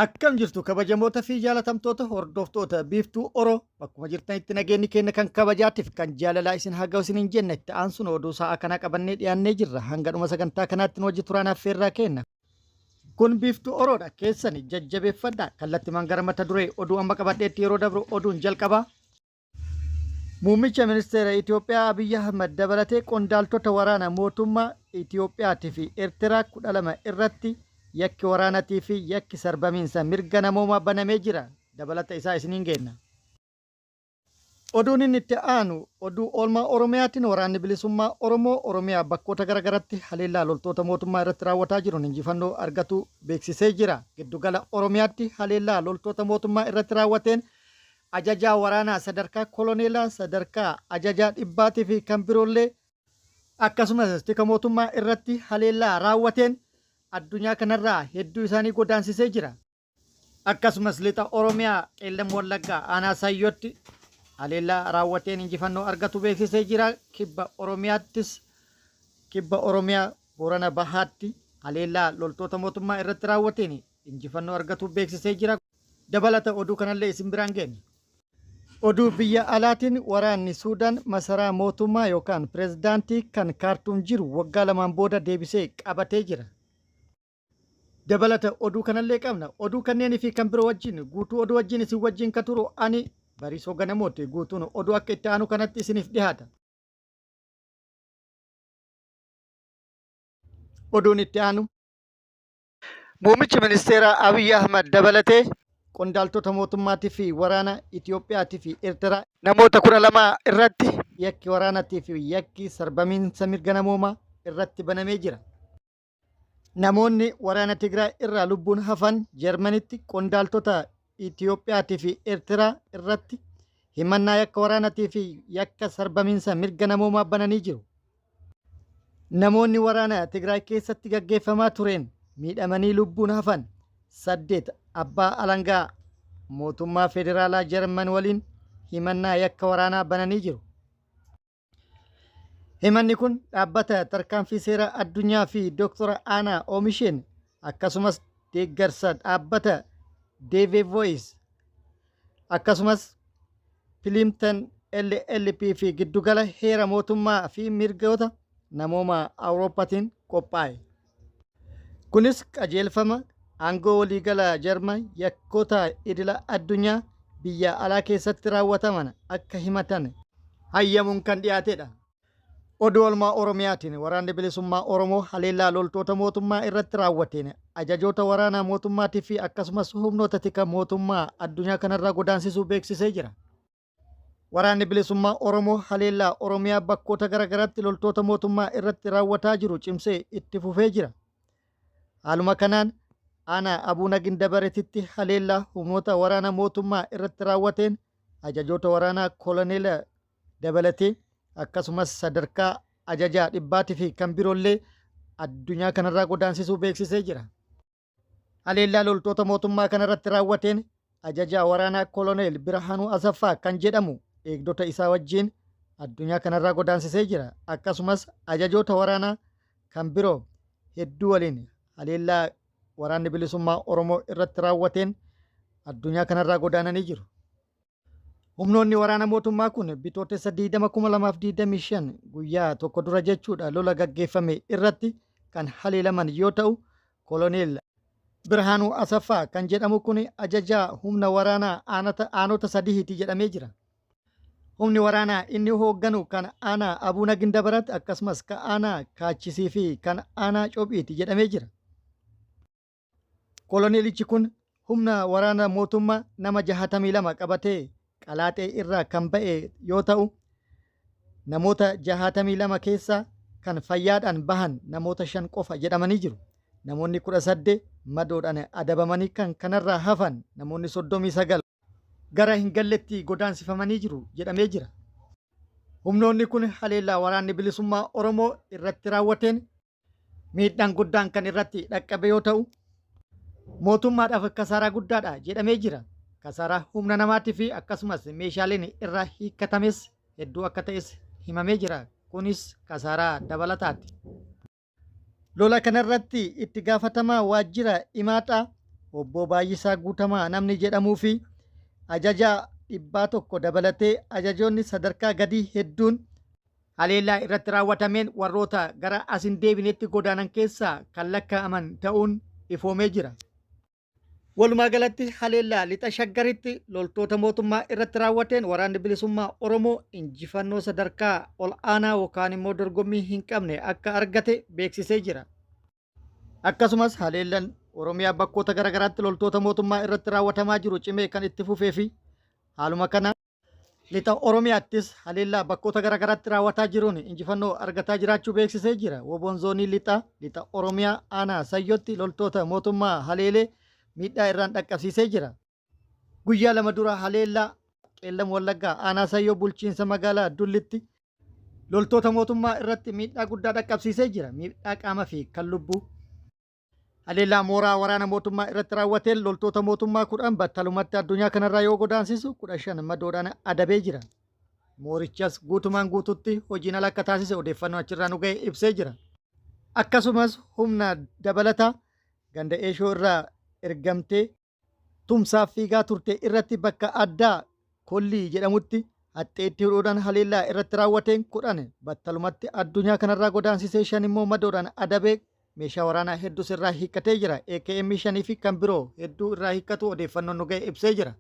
Akkam jirtu kabajamoota fi jaalatamtoota hordoftoota Biiftuu Oro, bakkuma jirtanitti nageenyi keenya kan kabajaatiif kan jaalalaa isin haa ga'u isiniin jenna. Itti aansuun oduu sa'a kanaa qabannee dhiyaannee jirra. Hanga dhuma sagantaa kanaatti nu wajji turaan affeerraa kenna. Kun Biiftuu Oroodha, keessani jajjabeeffadha. Kallattimaan gara mata duree oduu amma qabadheetti yeroo dabru, oduun jalqabaa. Muummicha Ministeera Itoophiyaa Abiy Ahmad dabalatee qondaaltota waraana mootummaa Itoophiyaatii fi Eertiraa 12 irratti yakki waraanatii fi yakki sarbamiinsa mirga namoomaa banamee jira. Dabalata isaa isiniin geenna. Oduun inni itti aanu oduu oolmaa Oromiyaatiin Waraanni Bilisummaa Oromoo Oromiyaa bakkoota gara garatti haleellaa loltoota mootummaa irratti raawwataa jiruun injifannoo argatuu beeksisee jira. Giddugala Oromiyaatti haleellaa loltoota mootummaa irratti raawwateen ajajaa waraanaa sadarkaa koloneelaa, sadarkaa ajajaa dhibbaatii fi kan biroollee akkasumas tika mootummaa irratti haleellaa raawwateen addunyaa kanarraa hedduu isaanii godaansisee jira. Akkasumas lixa Oromiyaa Qeellam Wallaggaa aanaa Sayyootti haleellaa raawwateen injifannoo argatu beeksisee jira. Kibba Oromiyaattis Kibba Oromiyaa Boorana Bahaatti haleellaa loltoota mootummaa irratti raawwateen injifannoo argatu beeksisee jira. Dabalata oduu kanallee isin biraan geenya. Oduu biyya alaatiin waraanni Suudaan masaraa mootummaa yookaan pirezidaantii kan Kaartuum jiru waggaa lamaan booda deebisee qabatee jira. Dabalata oduu kanallee qabna. Oduu kanneenii fi kan biroo wajjin guutuu oduu wajjin isin wajjin ka turu ani Bariisoo Ganamooti. Guutuun oduu akka itti aanu kanatti isiniif dhihaata. Oduun itti aanu. Muummichi ministeeraa Abiy Ahmad dabalatee qondaaltota mootummaatii fi waraana Itiyoophiyaatii fi Eertiraa namoota 12 irratti yakki waraanatii fi yakki sarbamiinsa mirga namoomaa irratti banamee jira. Namoonni waraana Tigraay irraa lubbuun hafan Jarmanitti qondaaltota Itiyoophiyaatii fi Eertiraa irratti himannaa yakka waraanatii fi yakka sarbamiinsa mirga namoomaa bananii jiru. Namoonni waraana Tigraay keessatti gaggeeffamaa tureen miidhamanii lubbuun hafan 8 abbaa alangaa mootummaa federaalaa Jarman waliin himannaa yakka waraanaa bananii jiru. Himanni kun dhaabbata tarkaanfii seera addunyaa fi Dooktora Aanaa Oomisheen akkasumas deeggarsa dhaabbata Deve Voice akkasumas Plimpton LLP fi Giddugala Heera Mootummaa fi Mirgoota Namoomaa Awurooppaatiin qophaa'e. Kunis qajeelfama aangoo waliigala Jarman yakkoota idila addunyaa biyya alaa keessatti raawwataman akka himatan hayyamuun kan dhiyaatedha. Oduu oolmaa Oromiyaatiin Waraanni Bilisummaa Oromoo haleellaa loltoota mootummaa irratti raawwateen ajajoota waraanaa mootummaatii fi akkasumas humnoota tika mootummaa addunyaa kanarraa godaansisuu beeksisee jira. Waraanni Bilisummaa Oromoo haleellaa Oromiyaa bakkoota garaagaraatti loltoota mootummaa irratti raawwataa jiru cimsee itti fufee jira. Haaluma kanaan aanaa Abuuna Gindabaretitti haleellaa humnoota waraana mootummaa irratti raawwateen ajajoota waraanaa koloneela dabalatee akkasumas sadarkaa ajajaa dhibbaatii fi kan biroollee addunyaa kanarraa godaansisuu beeksisee jira. Haleellaa loltoota mootummaa kanarratti raawwateen ajajaa waraanaa koloneel Birhaanuu Asaffaa kan jedhamu eegdota isaa wajjin addunyaa kanarraa godaansisee jira. Akkasumas ajajoota waraanaa kan biroo hedduu waliin haleellaa waraanni bilisummaa Oromoo irratti raawwateen addunyaa kanarraa godaananii jiru. Humnoonni waraana mootummaa kun Bitootessa 20, 2025 guyyaa tokko dura jechuudha lola gaggeeffame irratti kan haleelaman yoo ta'u, Koloneel Birhaanuu Asaffaa kan jedhamu kun ajajaa humna waraanaa aanota sadiiti jedhamee jira. Humni waraanaa inni hoogganu kan aanaa Abuuna Gindabarat akkasumas kan aanaa Kaachisii fi kan aanaa Cophiiti jedhamee jira. Koloneelichi kun humna waraana mootummaa nama 62 qabatee Qalaaxee irraa kan ba'e yoo ta'u, namoota 62 keessaa kan fayyaadhaan bahan namoota 5 qofa jedhamanii jiru. Namoonni 18 madoodhaan adabamanii kan kanarraa hafan namoonni 39 gara hin galletti godaansifamanii jiru jedhamee jira. Humnoonni kun haleellaa waraanni bilisummaa Oromoo irratti raawwateen miidhaan guddaan kan irratti dhaqqabe yoo ta'u, mootummaadhaaf kasaaraa guddaadha jedhamee jira. Kasaaraa humna namaatii fi akkasumas meeshaaleen irraa hiikkatames hedduu akka ta'es himamee jira. Kunis kasaaraa dabalataati. Lola kanarratti itti gaafatamaa waajjira Imaaxaa Obboo Baay'isaa Guutamaa namni jedhamuu fi ajajaa dhibbaa tokko dabalatee ajajoonni sadarkaa gadii hedduun haleellaa irratti raawwatameen warroota gara as hin deebinetti godaanan keessaa kan lakkaa'aman ta'uun ifoomee jira. Walumaa galatti haleellaa Lixa Shaggaritti loltoota mootummaa irratti raawwateen Waraanni Bilisummaa Oromoo injifannoo sadarkaa ol aanaa yookaan immoo dorgommii hin qabne akka argate beeksisee jira. Akkasumas haleellan Oromiyaa bakkoota garaagaraatti loltoota mootummaa irratti raawwatamaa jiru cimee kan itti fufee fi haaluma kanaan Lixa Oromiyaattis haleellaa bakkoota garaagaraatti raawwataa jiruun injifannoo argataa jiraachuu beeksisee jira. Woboon Zoonii Lixaa Lixa Oromiyaa Aanaa Sayyootti loltoota mootummaa haleelee miidhaa irraan dhaqqabsiisee jira. Guyyaa 2 dura haleellaa Qeellam Wallaggaa Aanaa Sayyoo bulchiinsa magaalaa Dullitti loltoota mootummaa irratti miidhaa guddaa dhaqqabsiisee jira. Miidhaa qaama fi kan lubbuu. Haleellaa mooraa waraana mootummaa irratti raawwateen loltoota mootummaa 10 battalumatti addunyaa kanarraa yoo godaansisu 15 madoodhaan adabee jira. Moorichas guutumaan guututti hojiin ala akka taasise odeeffannoo achirraa nu ga'e ibsee jira. Akkasumas humna dabalataa ganda Eeshoo irraa ergamtee tumsaaf fiigaa turte irratti bakka addaa Kollii jedhamutti haxxeetti hidhuudhaan haleellaa irratti raawwateen 10 battalumatti addunyaa kanarraa godaansisee 5 immoo madoodhaan adabee meeshaa waraanaa hedduus irraa hiikkatee jira. AKM 5 fi kan biroo hedduu irraa hiikkatu odeeffannoon nu ga'e ibsee jira.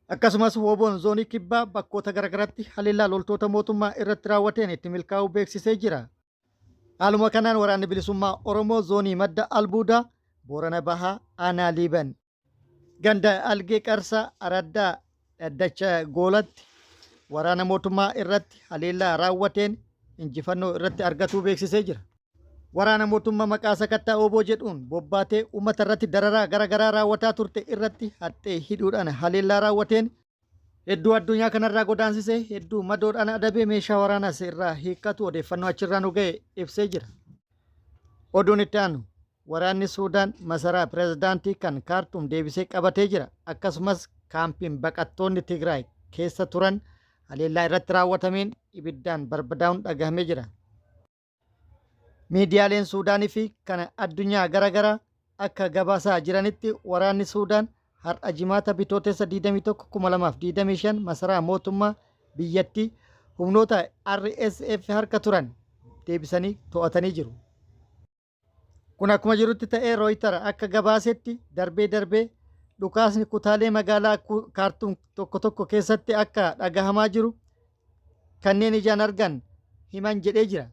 Akkasumas WBOn Zoonii Kibbaa bakkoota garagaraatti haleellaa loltoota mootummaa irratti raawwateen itti milkaa'uu beeksisee jira. Haaluma kanaan Waraanni Bilisummaa Oromoo Zoonii Madda Albuudaa Boorana Bahaa Aanaa Liiban ganda Algee Qarsaa Araddaa Dhaddacha Goolatti waraana mootummaa irratti haleellaa raawwateen injifannoo irratti argatuu beeksisee jira. Waraana mootummaa maqaa sakattaa Oboo jedhuun bobbaatee uummata irratti dararaa gara garaa raawwataa turte irratti haxxee hidhuudhaan haleellaa raawwateen hedduu addunyaa kanarraa godaansisee hedduu madoodhaan adabee meeshaa waraanaas irraa hiikkatu odeeffannoo achirraa nu ga'e ibsee jira. Oduun itti aanu waraanni Suudaan masaraa pirezidaantii kan Kaartuum deebisee qabatee jira. Akkasumas kaampiin baqattoonni Tigraay keessa turan haleellaa irratti raawwatameen ibiddaan barbadaa'uun dhagahamee jira. Miidiyaaleen Suudaanii fi kan addunyaa gara garaa akka gabaasaa jiranitti waraanni Suudaan har'a Jimaata Bitootessa 21, 2025 masaraa mootummaa biyyattii humnoota RSF harka turan deebisanii to'atanii jiru. Kun akkuma jirutti ta'ee Rooytar akka gabaasetti darbee darbee dhukaasni kutaalee magaalaa Kaartuum tokko tokko keessatti akka dhagahamaa jiru kanneen ijaan argan himan jedhee jira.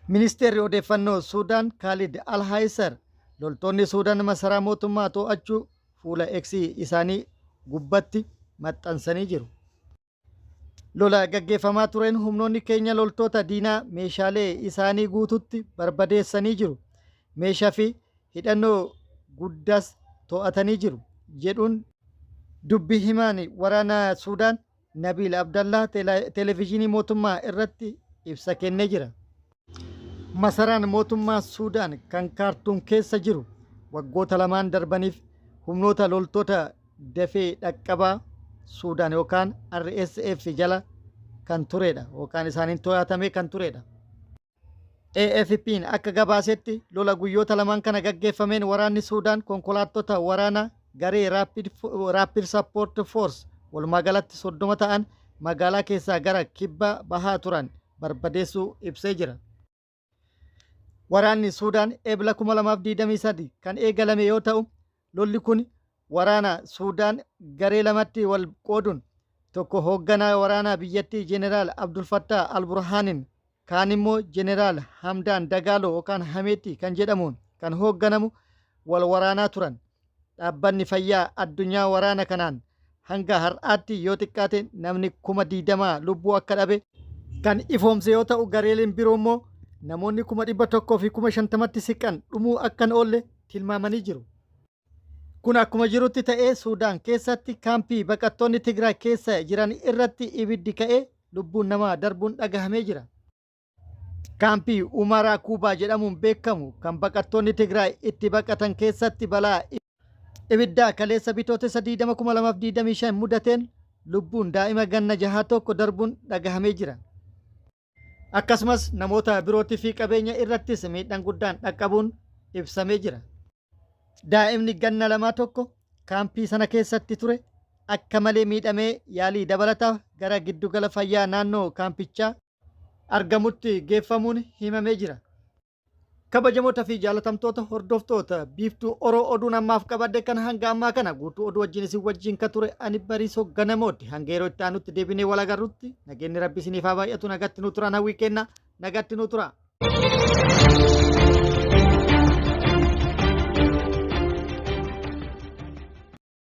Ministeerri odeeffannoo Suudaan Kaalid Al-Haayisar loltoonni Suudaan masaraa mootummaa to'achuu fuula X isaanii gubbatti maxxansanii jiru. Lola gaggeeffamaa tureen humnoonni keenya loltoota diinaa meeshaalee isaanii guututti barbadeessanii jiru. Meeshaa fi hidhannoo guddaas to'atanii jiru jedhuun dubbi himaan waraana Suudaan Nabiil Abdallaa televizyinii mootummaa irratti ibsa kennee jira. Masaraan mootummaa Suudaan kan Kaartuum keessa jiru waggoota lamaan darbaniif humnoota loltoota dafee dhaqqabaa Suudaan yookaan RSF jala kan turedha yookaan isaaniin to'atamee kan turedha. AFP'n akka gabaasetti lola guyyoota lamaan kana gaggeeffameen waraanni Suudaan konkolaattota waraanaa garee Rapid Support Force walumaa galatti 30 ta'an magaalaa keessaa gara kibba bahaa turan barbadeessuu ibsee jira. Waraanni Suudaan Ebla 2023 kan eegalame yoo ta'u, lolli kun waraana Suudaan garee lamatti wal qooduun tokko hoogganaa waraanaa biyyattii Jeneraal Abdul Fattah al-Burhaaniin kaan immoo Jeneraal Hamdaan Dagaaloo yookaan Hameetti kan jedhamuun kan hoogganamu wal waraanaa turan. Dhaabbanni Fayyaa Addunyaa waraana kanaan hanga har'aatti yoo xiqqaate namni 20,000 lubbuu akka dhabe kan ifoomse yoo ta'u gareeleen biroo immoo namoonni 150,000tti siqan dhumuu akka hin oolle tilmaamanii jiru. Kun akkuma jirutti ta'ee Suudaan keessatti kaampii baqattoonni Tigraay keessa jiran irratti ibiddi ka'ee lubbuun namaa darbuun dhagahamee jira. Kaampii Umaraa Kuubaa jedhamuun beekamu kan baqattoonni Tigraay itti baqatan keessatti balaa ibiddaa kaleessa Bitootessa 20, 2025 mudateen lubbuun daa'ima ganna jahaa tokko darbuun dhagahamee jira. Akkasumas namoota birootii fi qabeenya irrattis miidhaan guddaan dhaqqabuun ibsamee jira. Daa'imni ganna lamaa tokko kaampii sana keessatti ture akka malee miidhamee yaalii dabalataaf gara giddugala fayyaa naannoo kaampichaa argamutti geeffamuun himamee jira. Kabajamoota fi jaalatamtoota hordoftoota Biiftuu Oroo, oduun ammaaf qabadde kan hanga ammaa kana guutuu oduu wajjin isin wajjin ka ture ani Bariisoo Ganamooti. Hanga yeroo itti aanutti deebinee wal agarrutti nageenyi Rabbi isiniif haa baay'atu. Nagatti nu turan hawwii kenna, nagatti nu tura.